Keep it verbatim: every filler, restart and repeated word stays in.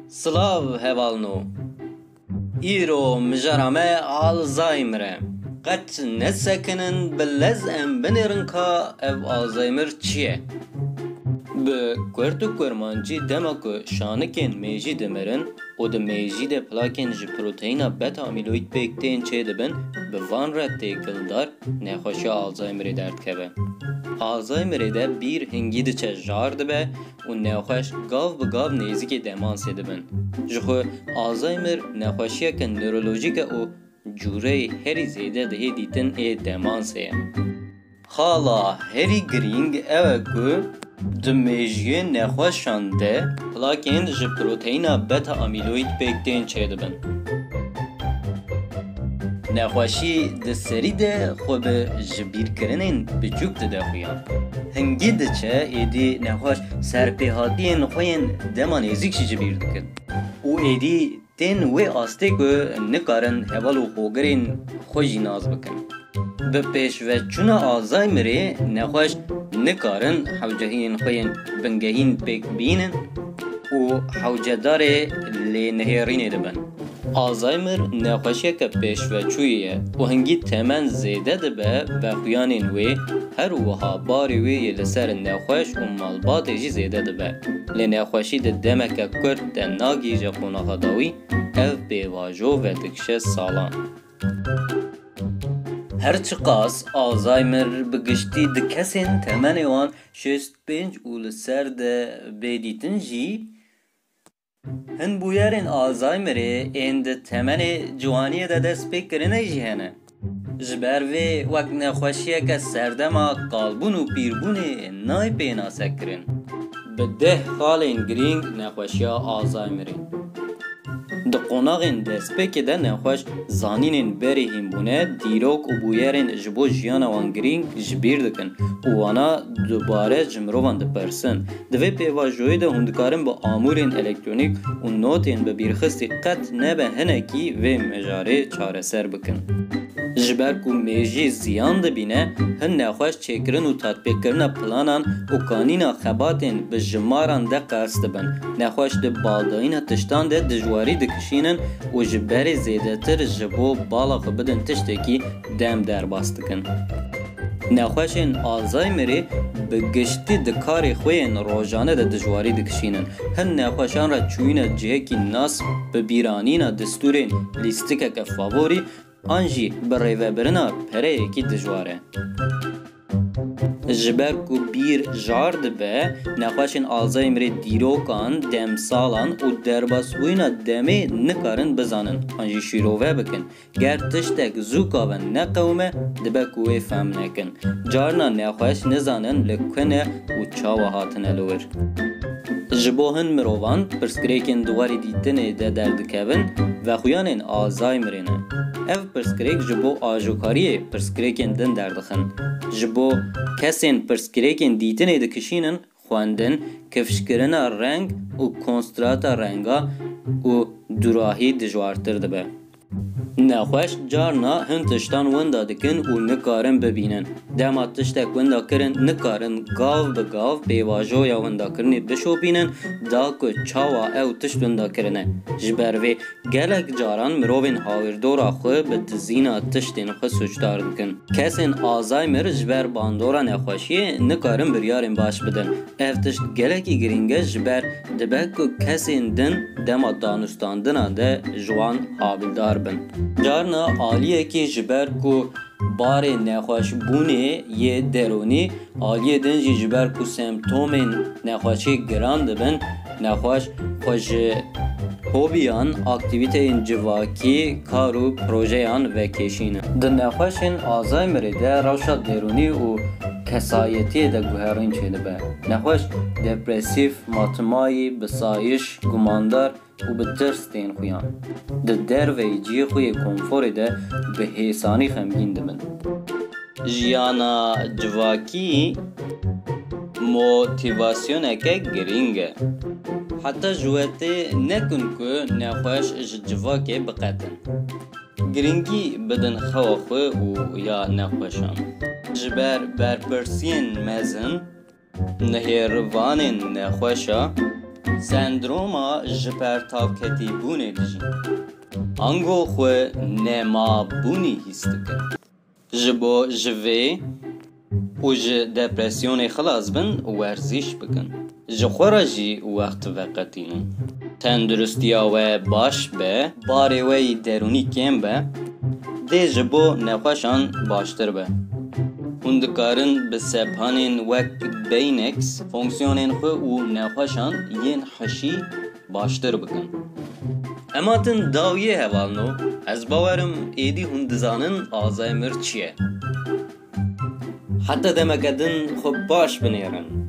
Silav hevalno. Îro mijara me Alzheimer e. Qet nesekinin, bi lez em binêrin ka ev Alzheimer çi ye. Bi kurt û kurmancî, dema ku şanikên mêjî dimirin û di mêjî de plakên ji proteîna beta amîloîd pêk tên çêdibin, bi van re têkildar nexweşiya Alzheimerê derdikeve. Alzheimerê de bîr hingî diçe jar dibe û nexweş gav bi gav nêzîkê demansê dibin. Ji xwe Alzheimer nexweşiyeke newrolojîk e û cûreyê herî zêde dihê dîtin ê demansê ye. Xala herî girîng ew e ku di mêjiyên nexweşan de plakên ji proteîna beta amîloîd pêk tên çêdibin. Nexweşî di serî de xwe bi jibîrkirinên biçûk dide xuyan. Hingî diçe, êdî nexweş serpêhatiyên xwe yên dema nêzîk jî ji bîr dikin. Û êdî tên wê astê ku nikarin heval û xogirên xwe jî nas bikin. Bi pêşveçûna Alzheimerê nexweş nikarin hewcehiyên xwe yên bingehîn pêk bînin û hewcedarê lênihêrînê dibin. Alzheimer nexweşiyeke pêşveçûyê ye û hingî temen zêde dibe, vexuyanên wê, her wiha barê wê yê li ser nexweş û malbatê jî zêde dibe. Lê nexweşî di demeke kurt de nagihîje qonaxa dawî, ev pêvajo vedikişe salan. Her çiqas Alzheimer bi giştî di kesên temenê wan şêst pênc û li ser de bê dîtin jî, hin bûyerên Alzheimerê ên di temenê ciwaniyê de dest pê kirine jî hene. Ji ber vê wek nexweşiyeke serdema kalbûn û pîrbûnê nayê pênasekirin. Bi deh xalên girîng nexweşiya Alzheimerê. Di qonaxên destpêkê de nexweş zanînên berê hînbûne, dîrok û bûyerên ji bo jiyana wan girîng ji bîr dikin û wana dubare ji mirovan dipirsin. Di vê pêvajoyê de hûn dikarin bi amûrên elektronîk û notên bi bîrxistî qet nebe hinekî vê mijarê çareser bikin. Ji ber ku mêjî ziyan dibîne, hin nexweş çêkirin û tatbîqkirina planan û kanîna xebatên bi jimaran de qers dibin. Nexweş di baldayîna tiştan de dijwarî dikişînin û ji berê zêdetir ji bo bala xwe bidin tiştekî dem derbas dikin. Nexweşên Alzheimerê bi giştî di karê xwe yên rojane de dijwarî dikişînin. Hin nexweşan re çûyîna cihekî nas, bi bîranîna distûrên lîstikeke favorî an jî bi rêvebirina pereyekî dijwar e. Ji ber ku bîr jar dibe, nexweşên Alzheimerê dîrokan, demsalan û derbasbûyîna demê nikarin bizanin an jî şîrove bikin. Ger tiştek zû kave neqewime, dibe ku wê fehm nekin. Carna nexweş nizanin li ku ne û çawa hatine li wir. Ji bo hin mirovan pirsgirêkên di warê dîtinê de derdikevin, vexuyanên Alzheimerê ne. Ev pirsgirêk ji bo ajokariyê pirsgirêkên din derdixin. Ji bo kesên pirsgirêkên dîtinê dikişînin, xwendin, kifşkirina reng û konstrata renga û dûrahî dijwartir dibe. Nexweş carna hin tiştan winda dikin û nikarin bibînin. Dema tiştek winda kirin, nikarin gav bi gav pêvajoya windakirinê bişopînin, da ku çawa ew tişt winda kirine. Ji ber vê gelek caran mirovên hawirdora xwe bi dizîna tiştên xwe sûcdar dikin. Kesên Alzheimer ji ber bandora nexweşiyê nikarin biryarên baş bidin. Ev tişt gelekî girîng e, ji ber dibe ku kesên din dema danûstandina de ji wan havîldar bin. Carna aliyekî ji ber ku barê nexweşbûnê yê derûnî, aliyê din jî ji ber ku semptomên nexweşî giran dibin, nexweş xwe ji hobiyan, aktîvîteyên civakî, kar û projeyan vekêşînin. Di nexweşên Alzheimerê de rewşa derûnî û kesayetiyê de guherîn çêdibe. Nexweş depresîf, matmayî, bisayiş, gumandar û bi tirs tên xuyan. Di derveyî cihê xwe yê konforê de bi hêsanî xemgîn dibin. Jiyana civakî motîvasyoneke girîng e. Heta ji we tê nekin ku nexweş ji civakê biqetin. Girîngî bidin xewa xwe û ya nexweşan. Ji ber berpirsiyên mezin, nihêrivanên nexweşa Sendroma ji ber tavketîbûnê dijîn. Ango xwe nemabûnî hîs dikin. Ji bo ji vê û ji depresyonê xilas bin, werzîş bikin. Ji xwe re jî wext veqetînin. Tenduristiya we baş be, barê we yî derûnî kêm be, dê ji bo nexweşan baştir be. Hûn dikarin bi sephanên wek Beynex fonksiyonên xwe û nexweşan yên hişî baştir bikin. Em hatin dawiyê hevalno, ez bawerim êdî hûn dizanin Alzheimer çi ye. Heta demeke din xwe baş binêrin.